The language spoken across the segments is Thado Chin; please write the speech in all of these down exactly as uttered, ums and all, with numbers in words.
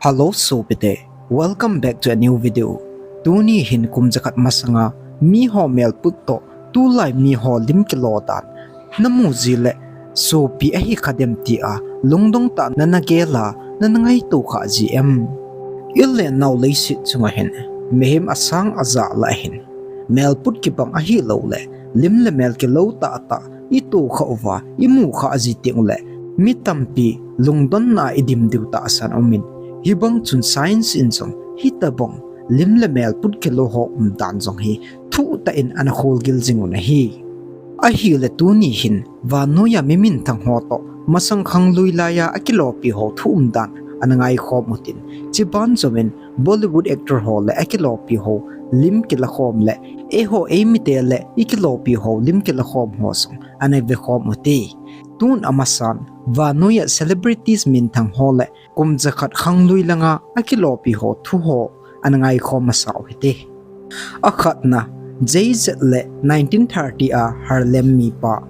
Hello sopite, welcome back to a new video. Tuni hin kum jakhat masanga miho melput toh tulai miho lim kilo dan namu ji le sopi ahi kha dem tia lungdong tah nana gel a nana ngaito kha ji em? Ilen nau leiset chunga hin mihem asang aja lah hin melput kibang ahilou le lim le mel kilo tahtah ito kha uva imu kha ji teng le mi tampi lungdonna a idim diu tahsan umin, hibang chun science in jong hitobang lim le melput kilo ho umdan jong hi thuhtah in ana kholgil jing un ahi. Ahile tuni hin vannoiya mi minthang ho toh masang khanglui laiya akilopi ho thu umdan ana ngaikhom utin, chiban jomin Bollywood actor ho le akilopi ho lim kilakhom le eiho eimite le ikilopi ho lim kilakhom ho jong ana vekhom ute. Tun amasan vannoiya celebrities minthang ho le kum jakhat khanglui langa akilopi ho thu ho ana ngaikhom masa u hite. Akhatna, Jay Z le nineteen thirty a Harlem mipa.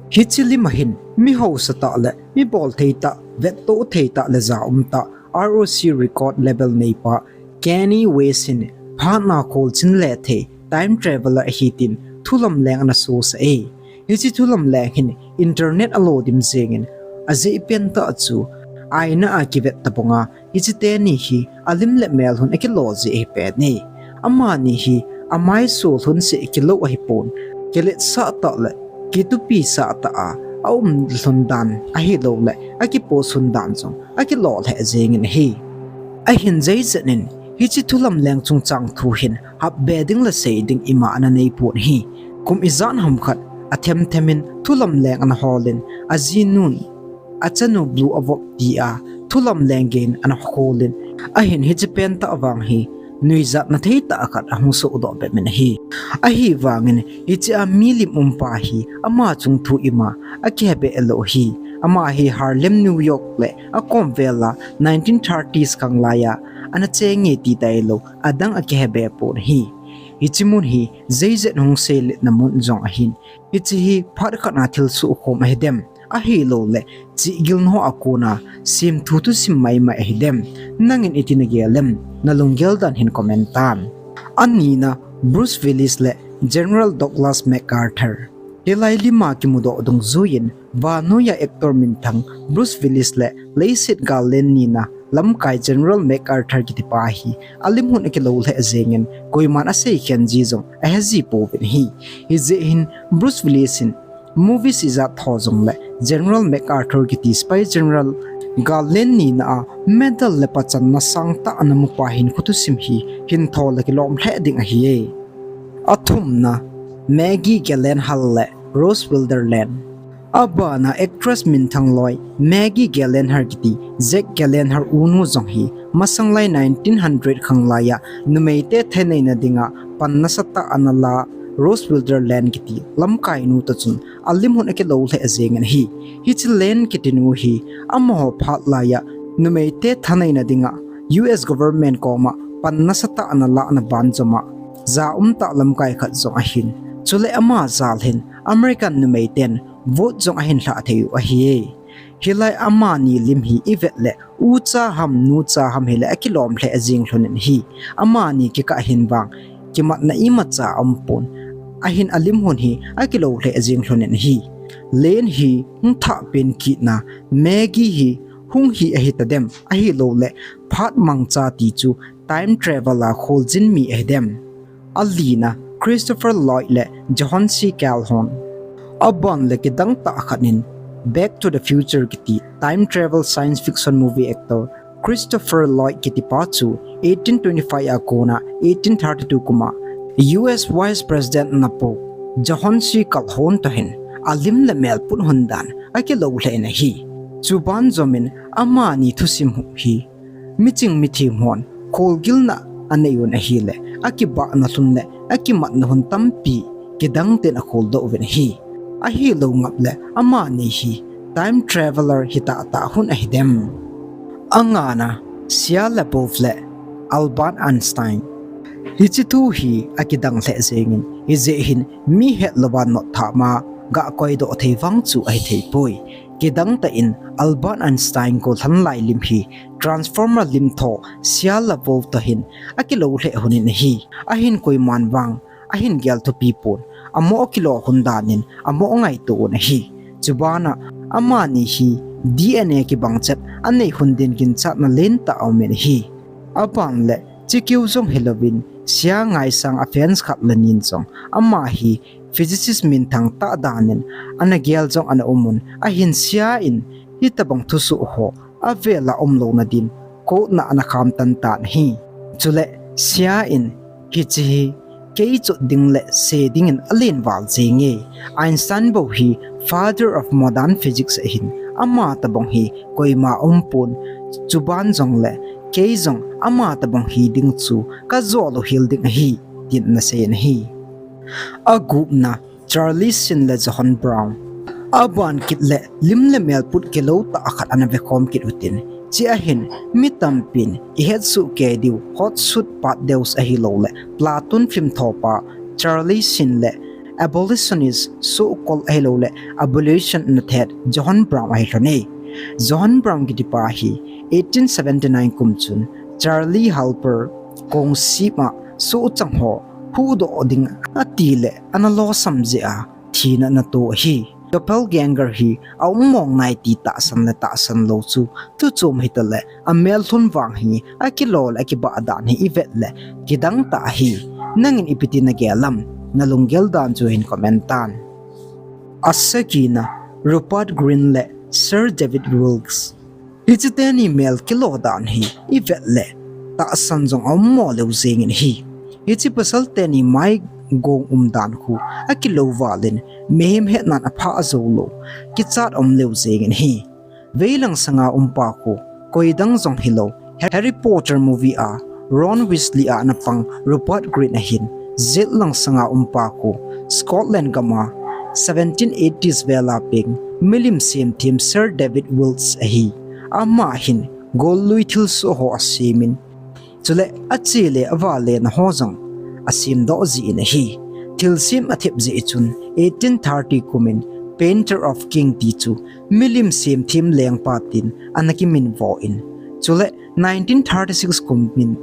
Hiche lima hin mi hausatah le mi bolthei tah, vettoh thei tah le jaum tah, R O C record label neipa Kanye West hin phatna kholchil le thei time traveler ahi tin thulamleng ana sosah e. Hiche thulamleng hin internet alo dim jengin ajeh pentah chu aina a kivet tobanga hiche teni hi alim le mel lhon akilo jeh ahi pen e. Amani hi amaiso lhon seh kilou ahipon, kiletsah tah le kitupisah tah a aum lhon dan ahilou le akipost lhon dan jong akilo lheh jengin ahi. Ahin Jay Z in hiche thulamleng chungchang thu hin hapbe ding le sei ding ima ana neipon ahi. Kum ijat ham khat athemthemin thulamleng ana holin ajinun achanu blue avop tia thulamleng geiyin ana kholin, ahin hiche pentah vang hi nuijatna theitah khat ahung sohdoh bepin ahi. Ahivangin hichea milim umpa hi ama chungthu ima akihebe lou ahi. Ama hi Harlem, New York le akomvel a nineteen thirties khanglaiya ana chenge ti tailou adang akihebe pon ahi. Hiche mun hi Jay Z hung seiletna mun jong ahin, hiche hi phat khatna thilsoh khom ahidem, ahilou le chihgilna ho a kona semthu thusim maimai ahidem? Nangin iti nagel em? Nalunggel dan hin comment tan. Anina, Bruce Willis le General Douglas MacArthur. Hilai lima kimudoh dungjuiyin vannoiya actor minthang Bruce Willis le leiset gal len nina lamkai General MacArthur kitipa hi alim lhon akilo lheh jengin koiman aseikhen ji jong aheji pouvin ahi. Hijeh hin Bruce Willis in movies ijat tho jongle General MacArthur kiti spy general gal len nina a medal le pachanna sangtah ana mupa hinkho thusim hi hintho le kilom lheh ding ahiye. Athumna, Maggie Gyllenhaal le Rose Wilderland. Abana actress minthang loi Maggie Gyllenhaal kiti Jake Gyllenhaal unu jong hi masanglai nineteen hundred khanglaiya numeite thaneina dinga pan nasatah ana la Rose Wilderland kiti lamkainu toh chun alim lhon akilo lheh jengin ahi. Hiche Land kitinu hi amaho phat laiya numeite thaneina dinga U S government koma pan nasatah ana lahna banjoma jaum tah lamkai khat jong ahin, chule ama jal hin American numeiten vote jong ahin lhah thei u ahiye. Hilai amani lim hi ivet le ucha ham nucha ham hile akilom lheh jeng lhonin ahi. Amani kikah hin vang kimatna imacha aumpon, ahin alim lhon hi akilo lheh jeng lhonin ahi. Land hi hung thah pen kitna Maggie hi hung hi ahitadem, ahiloule phat mangcha ti chu time travel a kholjin mi ahidem? Alina, Christopher Lloyd le John C. Calhoun. Aban le kidang tah khat in Back to the Future kiti time travel science fiction movie actor Christopher Lloyd kitipa chu eighteen twenty-five a kona eighteen thirty-two kuma U S Vice President ana po John C. Calhoun toh hin alim le mel put lhon dan akilo lheh in ahi. Chuban jomin amani thusim hi miching mithem hon kholgilna anei un ahile, akibahna lhon le akimatna lhon tampi kidang ten akholdoh uvin ahi. Ahilou ngap le amani hi time traveler hitahtah lhon ahidem? Angana, Shia LaBeouf le Albert Einstein. Hiche thu hi akidang lheh jengin, hijeh hin mi hetlouva notthah ma gah koidoh thei vang chu ahithei poi. Kidang tah in Albert Einstein gollhang lai lim hi transformer lim tho sia la volta hin akilou lheh lhon in ahi. Ahin koiman vang ahin gel thupi pon, amo kilo lhon dan in amo ngaito un ahi. Chubana amani hi D N A kibang chet anei lhon din ginchatna lentah aum in ahi. Aban le chikeu jong hilouvin sia ngaisang a fans khat le nin jong ama hi physicist minthang tah dan in ana gel jong ana um un, ahin sia in hitabang thusoh ho avel a umlouna din quote na ana kham tan tan ahi. Chule sia in hiche hi kei chot ding le se ding in alen val jenge. Einstein bou hi father of modern physics ahin, ama tabang hi koima um pon, chuban jong le kei jong ama tabang hi ding chu ka jol u hel ding ahi, tin ana sei in ahi. Agupna, Charlie Sheen le John Brown. Aban kit le lim le mel put kilou tah khat ana vekhom kit utin, chea hin mi tampin ihet soh kei diu Hot Shoes Part Deus ahilou le Platoon film thopa Charlie Sheen le abolitionist, so-called ahilou le abolition ana thet John Brown ahi lhon e. John Brown kitipa hi eighteen seventy-nine kum chun Charlie Harper kongsep a sohchang ho huhdoh ding ati le ana losam jeh a thina ana to ahi. Doppelganger hi aum mong nai ti tahsan le tahsan lou chu thuchom hita le amel lhon vang hi akilo le akibah dan hi ivet le kidang tah ahi. Nangin ipi ti nagel am? Nalunggel dan chu hin comment tan. Asagina, Rupert Grint le Sir David Wilkes. Hiche teni mel kilo dan hi ivet le tahsan jong aum mo leu jeng in ahi. Hiche pasal teni mai gong um dan khu akilou val in mihem hetnan apha jou lou, kichat aum leu jeng in ahi. Veilang sanga um pa khu koidang jong hilou, Harry Potter movie a Ron Weasley a ana pang Rupert Grint ahin, jetlang sanga um pa khu Scotland gam a seventeen eighties vel a peng milim semthem Sir David Wilkes ahi. Ama hin gollui thilsoh ho asem in, chule ache le aval lena ho jong asem doh jin ahi. Thilsem athep jeh chun eighteen thirty kum in Painter of King ti chu milim semthem lengpa tin ana kiminvo in, chule nineteen thirty-six kum in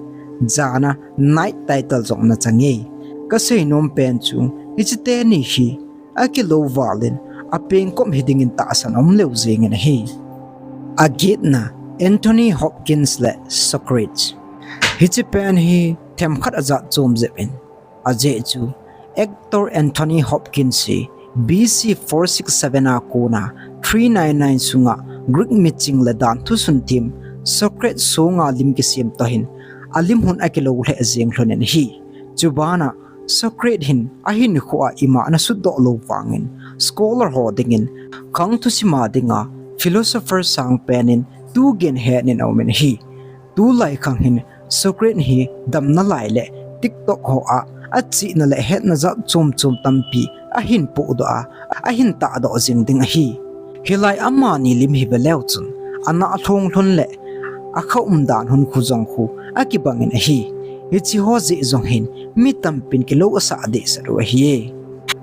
jana Knight title jong ana chang e. Kasei nom pen chu hiche teni hi akilou val in apengkop hiding in tahsan aum leu jeng in ahi. Agetna, Anthony Hopkins le Socrates. Hiche pen hi themkhat ajat chom jep in, ajeh chu actor Anthony Hopkins hi B C four six seven a kona three nine nine sunga Greek miching le dan thusun them Socrates songa lim kisem toh hin alim lhon akilou lheh jeng lhon in ahi. Chubana Socrates hin ahinkhoa ima ana sutdoh lou vangin scholar ho dingin khang thusim a dinga philosopher sangpen in tugen hetnin aum in ahi. Tulai khang hin Socrates hi damna lai le TikTok ho a achihna le hetna jat chom chom tampi ahin pohdoh a, ahin tahdoh jing ding ahi. Hilai amani lim hi ve leu chun, ana lhong lhon le akha umdan lhon khu jong khu akibang in ahi. Hiche ho jeh jong hin mi tampin kilou asah dehset u ahi e.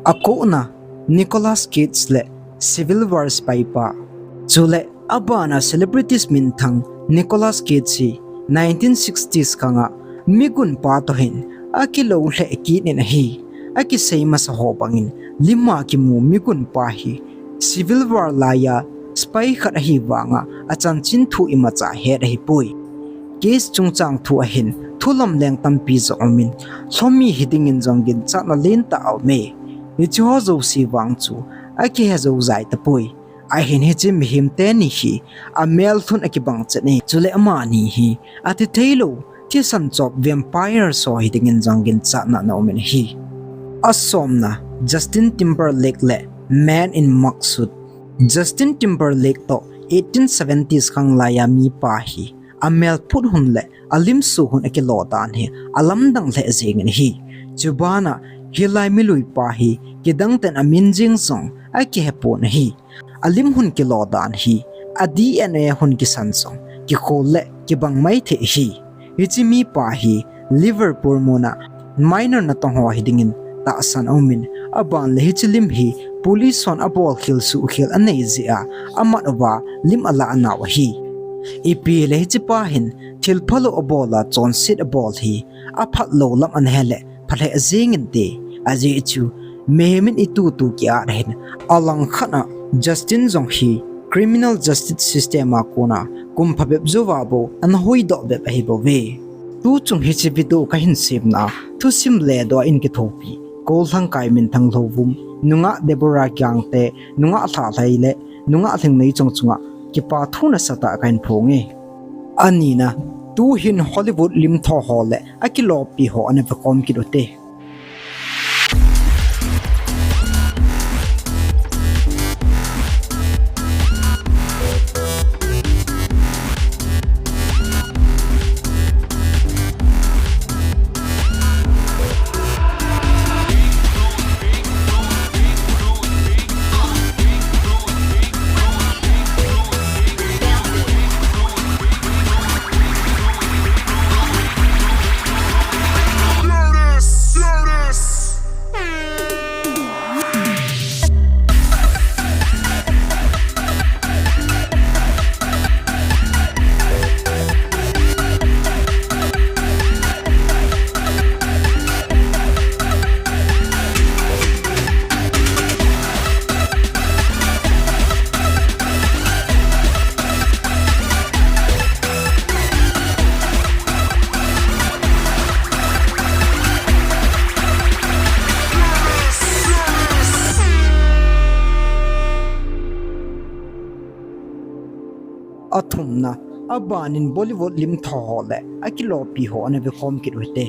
Akona, Nicolas Cage le Civil War spy pa. Chule abana celebrities minthang Nicolas Cage hi nineteen sixties khanga migunpa toh hin akilou lheh kit in ahi. Akisei masa ho bangin lima kimu migunpa hi Civil War laiya spy khat ahi vanga achanchin thu imacha het ahipoi. Cage chungchang thu ahin thulam leng tampi jong umin, lhomi hidingin jong ginchatna lentah aume. Hiche ho jouse vang chu akihe jou jai tapoi. Ahin hiche mihem teni hi amel lhon akibang chet e, chule amani hi ati theilou thisan chop vampire so hidingin jong ginchatna ana umin ahi. Asomna, Justin Timberlake le Man in Mugsuit. Justin Timberlake toh eighteen seventies khang laiya mipa hi amel phut lhon le alim so lhon akilo dan hi alamdang lheh jengin ahi. Chubana hilai miluipa hi kidang ten amin jeng jong akihe pon ahi. Alim lhon kilo dan hi a D N A lhon kisan jong kikhol le kibang maithei ahi. Hiche mipa hi Liverpool muna minor natong ho hidingin tahsan aumin, aban le hiche lim hi Police hon abol khel suh khel anei jeh a, amat uva lim alah nau ahi. Ipi le hiche pa hin thil phalou abol a chonset abol hi aphat lou lam ana he le phalheh jeng inte, ajeh chu mihem in itutu ki-at ahin, alangkhat a Justin jong hi criminal justice system a kona kum phabep jouva bou ana huhdoh bep ahi bouve. Tuchung hiche video kahin semna a thusim le doh a eikithopi, Kolhangkai Minthang Lhouvum, nungah Deborah Gangte, nungah Lhalhai le nungah Lhingneichong chunga kipa thu nasatah kahin phonge. Anina, tuhin Hollywood lim tho ho le akilopi ho ana vekhom kit ute. Athumna, abanin Bollywood lim tho ho le akilopi ho ana vekhom kit ute.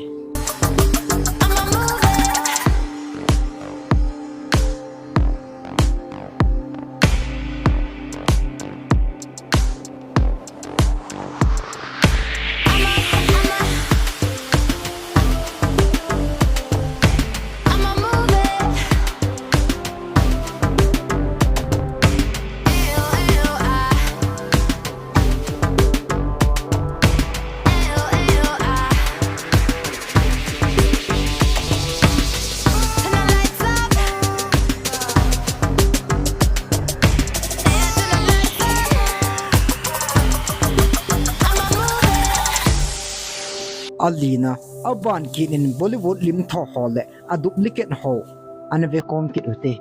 Alina, aban kit in Bollywood lim tho ho le aduplicate ho ana vekhom kit ute.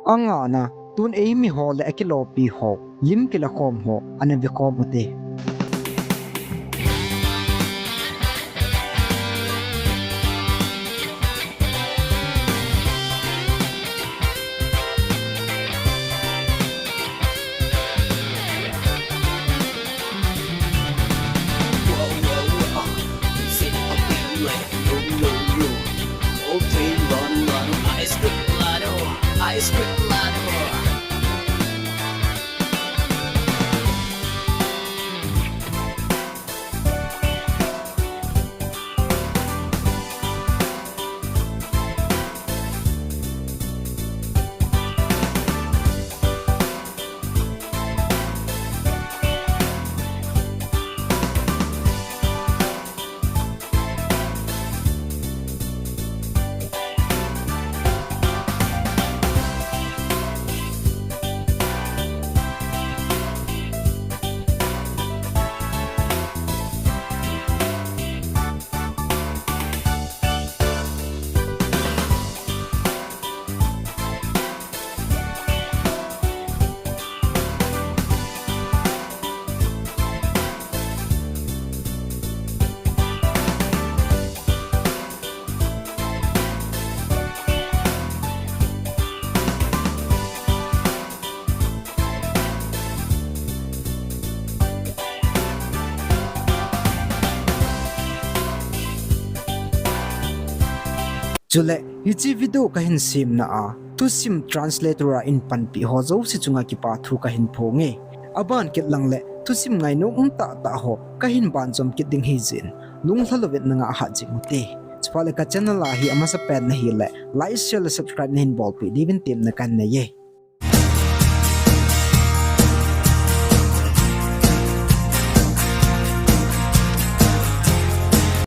Angana, tun eimi ho le akilopi ho, lim kilakhom ho ana vekhom ute. Chule, hiche video kahin semna a, thusim translator a eipanpi ho jouse chunga kipa thu kahin phonge. Aban kit lang le, thusim ngainom um tahtah ho kahin banjom kit ding hijeh in, lunglha louvin nangah hat jing ute. Chuphat le ka channel a hi amasapen nahile, like, share le subscribe nahin bolpeh diuvin temna kahin neiye.